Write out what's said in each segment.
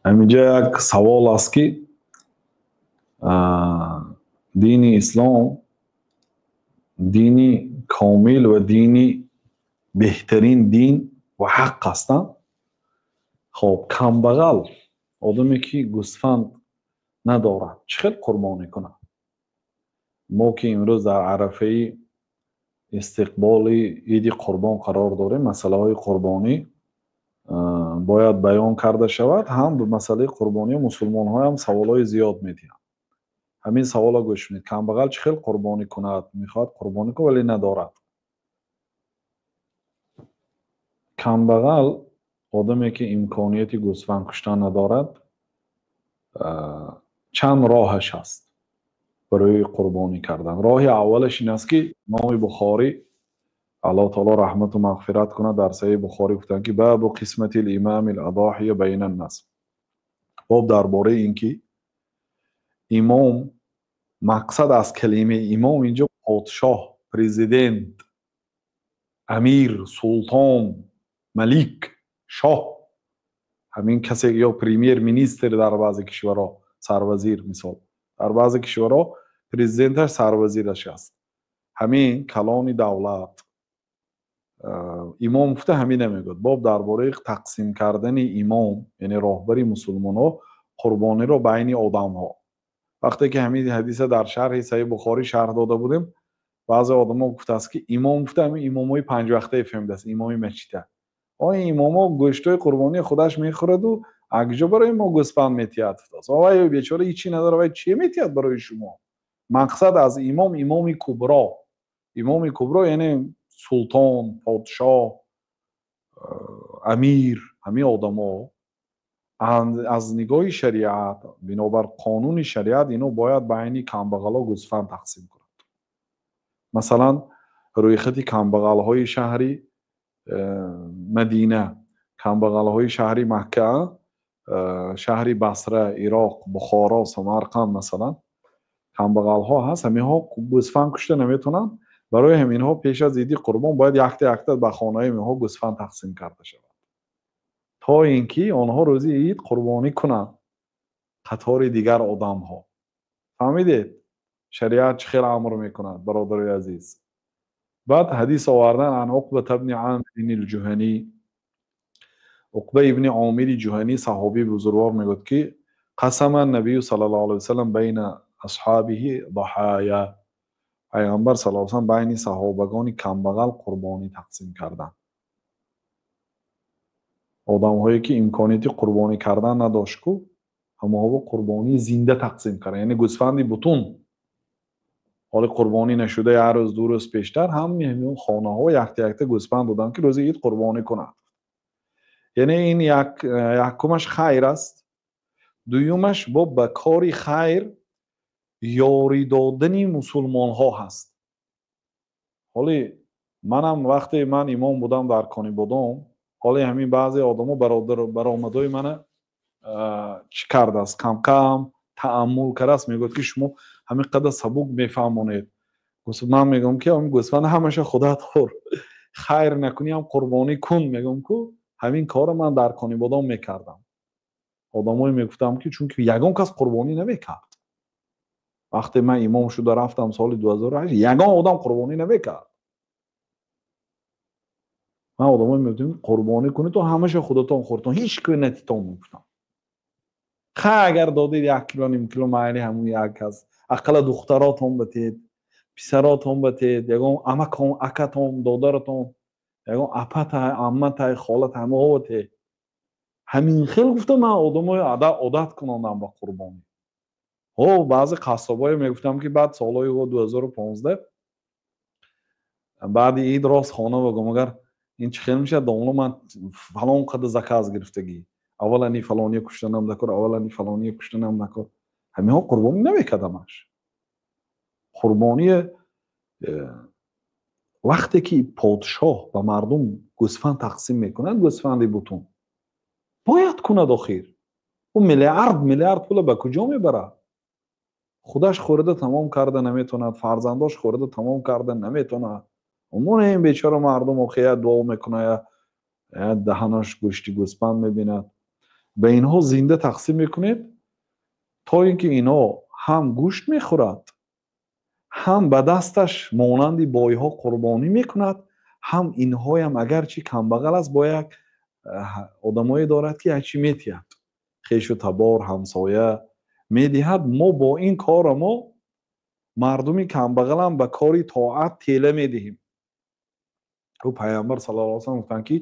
Ҳаминҷа як савол аст, ки дини ислом дини комил ва дини беҳтарин дин ва ҳақ ҳастанд. Хоб, камбағал одаме, ки гӯсфанд надорад, чӣ хел қурбонӣ кунад? Мо ки имрӯз дар арафаи истиқболи иди қурбон қарор дорем, масъалаҳои қурбонӣ бояд баён карда шавад. Ҳам ба масъалаи қурбонӣ мусулмонҳоям саволҳои зиёд медиҳанд. Ҳамин саволро гӯш кунед: камбағал чӣ хел қурбонӣ кунад? Мехоҳад қурбонӣ кунад, вале надорад. Камбағал одаме, ки имконияти гӯсфанд куштан надорад, чанд роҳаш ҳаст барои қурбонӣ кардан. Роҳи аввалаш ин аст, ки имоми Бухорӣ, Аллоҳ таоло раҳмату мағфират кунад, дар Саҳиҳи Бухорӣ гуфтанд, ки бабу қисмати лимами ладоҳия байна ннас. Боб дар бораи ин ки имом, мақсад аз калимаи имом инҷо подшоҳ, президент, амир, султон, малик, шоҳ, ҳамин касе ё премьер министр дар баъзе кишварҳо сарвазир, мисол дар баъзе кишварҳо президенташ сарвазираш аст. Ҳамин калони давлат имом гуфта ҳамина мегӯяд. Боб дар бораи тақсим кардани имом, яъне роҳбари мусулмонҳо, қурбониро байни одамҳо. Вақте ки ҳамин ҳадиса дар шарҳи Саҳиҳи Бухорӣ шарҳ дода будем, баъзе одамо гуфтааст, ки имом гуфта ҳамин имомҳои панҷвақтае фаҳмидааст, имоми масҷида. Ои имомо гӯштҳои қурбонии худаш мехӯраду акҷо барои мо гӯсфанд метиҳад? Вай бечора ҳичи надорад, вай чие метиҳад барои шумо? Мақсад аз имом имоми кубро. Имоми кубро яъне султон, подшоҳ, амир, ҳамин одамо аз нигоҳи шариат, бинобар қонуни шариат, ино бояд байни камбағало гӯсфанд тақсим кунад. Масалан, рӯйхати камбағалҳои шаҳри Мадина, камбағалҳои шаҳри Макка, шаҳри Басра, Ироқ, Бухоро, Самарқанд, масалан, камбағалҳо ҳаст, ҳаминҳо гӯсфанд кушта наметавонанд. Барои ҳаминҳо пеш аз иди қурбон бояд якта якта ба хонаҳои инҳо гӯсфанд тақсим карда шавад, то ин ки онҳо рӯзи ид қурбонӣ кунанд қатори дигар одамҳо. Фаҳмидед, шариат чӣ хел амр мекунад, бародарои азиз? Баъд ҳадис овардан: ан Уқбата бни Амирин алҷуҳанӣ. Уқба ибни Омири Ҷуҳанӣ, саҳобии бузургвор, мегӯяд, ки қасама набию саллаллоҳу алайҳи васаллам байна асҳобиҳи даҳоя. Пайғамбар саллаллоҳу алайҳи васаллам байни саҳобагони камбағал қурбонӣ тақсим карданд. Одамҳое ки имконияти қурбонӣ кардан надошт ку, ҳамонҳо қурбонии зинда тақсим карданд, яъне гӯсфанди бутун, ҳоли қурбонӣ нашуда як рӯз, 2 рӯз пештар ҳамаи ҳамин хонаҳо якта якта гӯсфанд доданд, ки рӯзи ид қурбонӣ кунанд. Яъне ин якумаш хайр аст. Дуюмаш бо ба кори хайр ёрӣ додани мусулмонҳо ҳаст. Ҳоли манам вақте ман имом будам дар Конибодом, ҳоли ҳамин баъзе одамо баромадҳои мана чӣ кардааст, кам-кам тааммул кардааст, мегӯяд, ки шумо ҳамин қадар сабук мефаҳмонед. Ман мегӯям, ки ҳамин гӯсфанд ҳамаша худат хӯр, хайр накунӣ ҳам қурбонӣ кун, мегӯям ку. Ҳамин корро ман дар Конибодом мекардам. Одамое мегуфтам, ки чунки ягон кас қурбонӣ намекард. Вақте ман имом шуда рафтам соли 2008, ягон одам қурбонӣ намекард. Ман одамое мегуфтам, қурбонӣ кунед, то ҳамаша худатон хӯртон, ҳеҷ кӯ натитон, мегуфтам. Ха, агар додед 1 кило, ним кило, майли ҳамун як кас, ақалла духтаротон батед, писаротон батед, ягон амакон, акатон, додаратон, ягон апатай, амматай, холатай, ҳамаҳо батед. Ҳамин хел гуфтам, ман одамои одат кунондам ба қурбонӣ. Ҳо, баъзе қассобое мегуфтам, ки баъд солҳои 2015 баъди ид рост хона бигӯм, агар ин чӣ хел мешавад, домло, ман фалон қадар заказ гирифтагӣ, аввалан ин фалония куштанам накор, аввалан ин фалония куштанам накор. Ҳаминҳо қурбонӣ намекардамаш. Қурбоние вақте ки подшоҳ ба мардум гӯсфанд тақсим мекунад, гӯсфанди бутун бояд кунад. Охир ӯ миллиард миллиард пула ба куҷо мебарад? Худаш хӯрда тамом карда наметавонад, фарзандош хӯрда тамом карда наметавонад. Умуман ин бечора мардум охир як дуо мекунад, як даҳанаш гӯшти гӯсфанд мебинад. Ба инҳо зинда тақсим мекунед, то ин ки инҳо ҳам гӯшт мехӯрад, ҳам ба дасташ монанди бойҳо қурбонӣ мекунад, ҳам инҳоям агарчи камбағал аст, бо як одамое дорад ки якчи метиҳад, хешу табор, ҳамсоя медиҳад. Мо бо ин кора мо мардуми камбағалам ба кори тоат тела медиҳем. Ӯ Пайғамбар саллаллоҳу алайҳи васаллам гуфтанд ки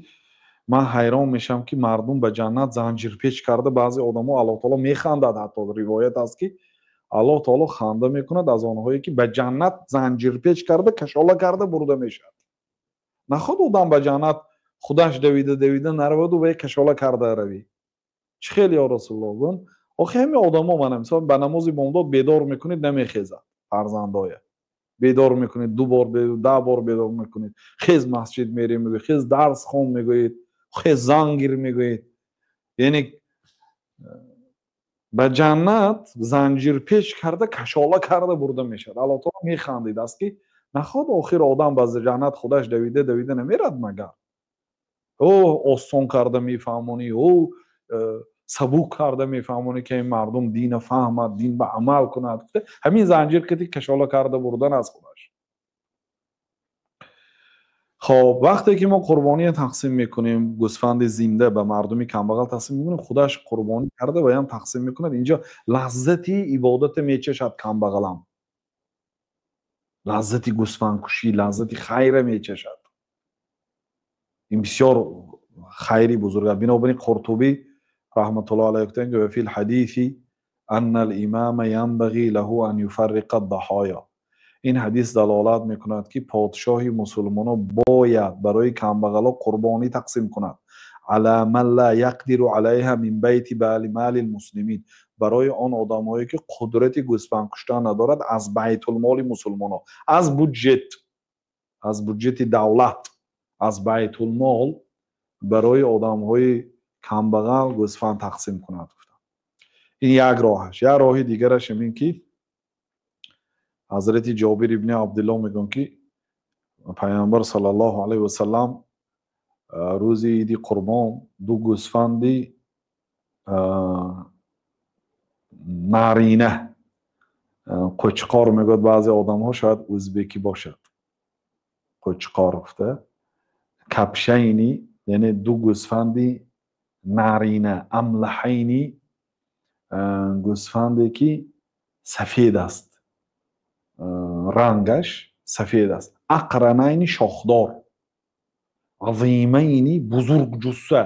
ман ҳайрон мешавам ки мардум ба ҷаннат занҷирпеч карда, баъзе одамо Аллоҳ таоло механдад, ҳатто ривоят аст ки Аллоҳ таоло ханда мекунад аз онҳое ки ба ҷаннат занҷирпеч карда, кашола карда бурда мешавад. Наход одам ба ҷаннат худаш давида давида нараваду вай кашола карда равӣ. Чӣ хел ё Расулуллоҳ? Гун охи ҳами одамо мана мисол ба намози бомдод бедор мекунед, намехезад фарзандоя. Бедор мекунед, 2 бор, 10 бор бедор мекунед, хез масҷид мерем мегӯед, хез дарс хон мегӯед, хез зангир мегӯед. Яъне ба ҷаннат занҷирпеч карда, кашола карда бурда мешавад. Аллоҳ таоло механдид аст ки наход охир одам ба ҷаннат худаш давида давида намерад магар. Ӯ осон карда мефаҳмонӣ, ӯ сабук карда мефаҳмонӣ ки ин мардум дина фаҳмад, дин ба амал кунад. Ҳамин занҷир кати кашола карда бурдан аз худаш. Хоб, вақте ки мо қурбония тақсим мекунем, гӯсфанди зинда ба мардуми камбағал тақсим мекунем, худаш қурбонӣ карда ва ям тақсим мекунад. Инҷо лаззати ибодата мечашад камбағалам. Лаззати гӯсфандкушӣ, лаззати хайра мечашад. Ин бисёр хайри бузург аст. Бинобар ин Қуртубӣ раҳматуллоҳ алайҳи гуфтанд ки фил ҳадиси анна ал-имама янбағӣ лаҳу ан юфарриқа ад-даҳоя. Ин ҳадис далолат мекунад ки подшоҳи мусулмонон бояд барои камбағало қурбонӣ тақсим кунад. Ала ман ла яқдиру алайҳа мин байти мали л-муслимин. Барои он одамҳое ки қудрати гӯсфанд куштан надорад аз байтулмоли мусулмонон, аз буҷет, аз буҷети давлат, аз байтулмол барои одамҳои камбағал гӯсфанд тақсим кунад гуфтанд. Ин як роҳаш. Як роҳи дигараш ин ки ҳазрати Ҷобир ибни Абдуллоҳ мегӯянд ки Пайғамбар саллаллоҳу алайҳи васаллам рӯзи иди Қурбон 2 гӯсфанди нарина, қӯчқор мегӯяд баъзе одамҳо, шояд ӯзбекӣ бошад, қӯчқор гуфта, капшайни, яъне 2 гӯсфанди нарина, амлаҳайни, гӯсфанде ки сафед аст, рангаш сафед аст, ақранайни шохдор, азимайни бузург ҷусса,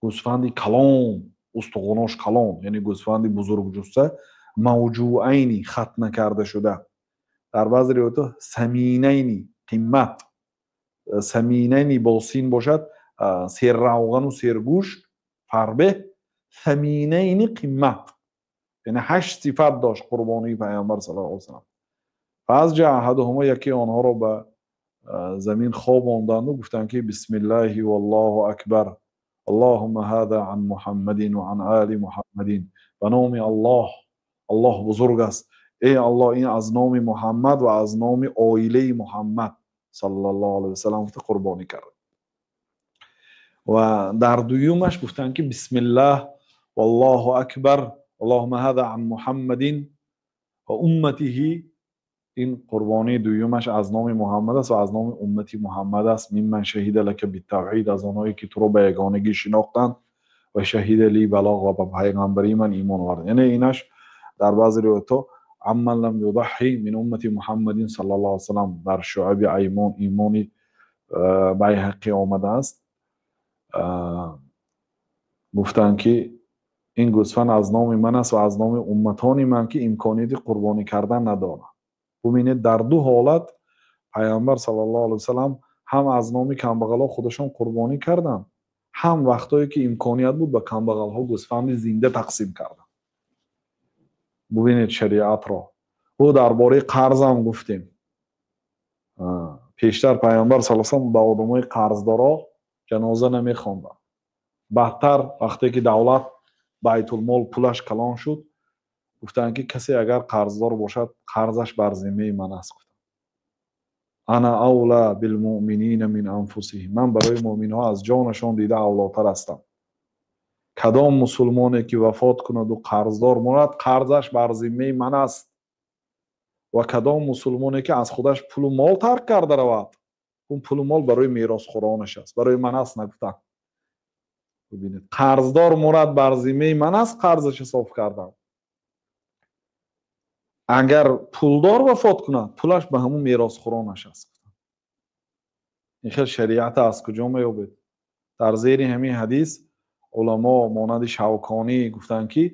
гӯсфанди калон, устухонош калон, яъне гӯсфанди бузург ҷусса, мавҷуайни хат накарда шуда. Дар баъзе ривоятҳо саминайни қимат, саминайни бо син бошад, серравғану сергӯшт, фарбеҳ, саминайни қимат, яъне 8 сифат дошт қурбонии Пайғамбар саллаллоҳу алайҳи васаллам. Фаазҷа аҳадуҳумо, яке онҳоро ба замин хобонданду гуфтанд ки бисмиллаҳи валлоҳу акбар, аллоҳумма ҳаза ан муҳаммадин ва ан оли муҳаммадин. Ба номи Аллоҳ, Аллоҳ бузург аст. Эй Аллоҳ, ин аз номи Муҳаммад ва аз номи оилаи Муҳаммад саллаллоҳу алайҳи васаллам гуфта қурбонӣ кард. Ва дар дуюмаш гуфтанд ки бисмиллаҳ валлоҳу акбар, аллоҳумма ҳаза ан муҳаммадин ва умматиҳи. Ин қурбонии дуюмаш аз номи Муҳаммад аст ва аз номи уммати Муҳаммад аст. Мимман шаҳида лака биттавҳид, аз онҳое ки туро ба ягонагӣ шинохтанд, ва шаҳида ли балоғ, ва ба пайғамбарии ман имон оварданд. Яъне инаш дар баъзе ривоятҳо амман лам юдаҳҳи мин уммати Муҳаммадин саллаллоҳу алайҳи васаллам дар шуъаби аймон имони Байҳақӣ омадааст. Гуфтанд ки ин гӯсфанд аз номи ман аст ва аз номи умматони ман ки имконияти қурбонӣ кардан надоранд. Бубинед, дар 2 ҳолат Пайғамбар саллаллоҳу алайҳи васаллам ҳам аз номи камбағалҳо худашон қурбонӣ карданд, ҳам вақтое ки имконият буд ба камбағалҳо гӯсфанди зинда тақсим карданд. Бубинед шариатро. Ӯ дар бораи қарзам гуфтем. Пештар Пайғамбар саллаллоҳу алайҳи васаллам ба одамои қарздоро ҷаноза намехонданд. Баъдтар вақте ки давлат байтулмол пулаш калон шуд, гуфтанд ки касе агар қарздор бошад, қарзаш бар зиммаи ман аст. Гуфтанд ана авла билмуъминина мин анфусиҳим, ман барои муъминҳо аз ҷонашон дида авлотар ҳастам. Кадом мусулмоне ки вафот кунаду қарздор монад, қарзаш бар зиммаи ман аст. Ва кадом мусулмоне ки аз худаш пулу мол тарк карда равад, он пулу мол барои меросхӯронаш аст, барои ман аст нагуфтам. Бибинед, қарздор мурад, бар зиммаи ман аст қарзаша соф кардам. Агар пулдор вафот кунад, пулаш ба ҳамун меросхӯронаш аст. Ин хел шариата аз куҷо меёбед? Дар зери ҳамин ҳадис уламо монанди Шавконӣ гуфтанд, ки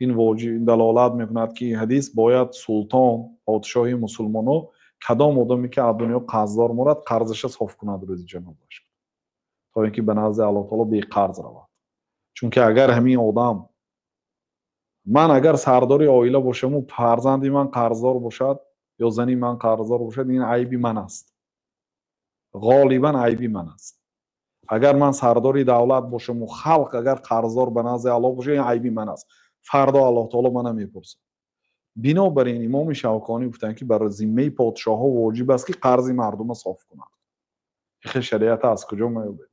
ин воҷиб далолат мекунад, ки ин ҳадис бояд султон, подшоҳи мусулмоно, кадом одаме ки аз дунё қарздор мурад, қарзаша соф кунад рӯзи ҷанозаш, то ин ки ба назди Аллоҳ таоло беқарз равад. Чунки агар ҳамин одам, ман агар сардори оила бошаму фарзанди ман қарздор бошад ё зани ман қарздор бошад, ин айби ман аст, ғолибан айби ман аст. Агар ман сардори давлат бошаму халқ агар қарздор ба назди Аллоҳ бошад, ин айби ман аст, фардо Аллоҳ таоло мана мепурсад. Бинобар ин имоми Шавконӣ гуфтанд, ки бар зиммаи подшоҳҳо воҷиб аст, ки қарзи мардума соф кунанд. Хел шариата аз куҷо меёбед?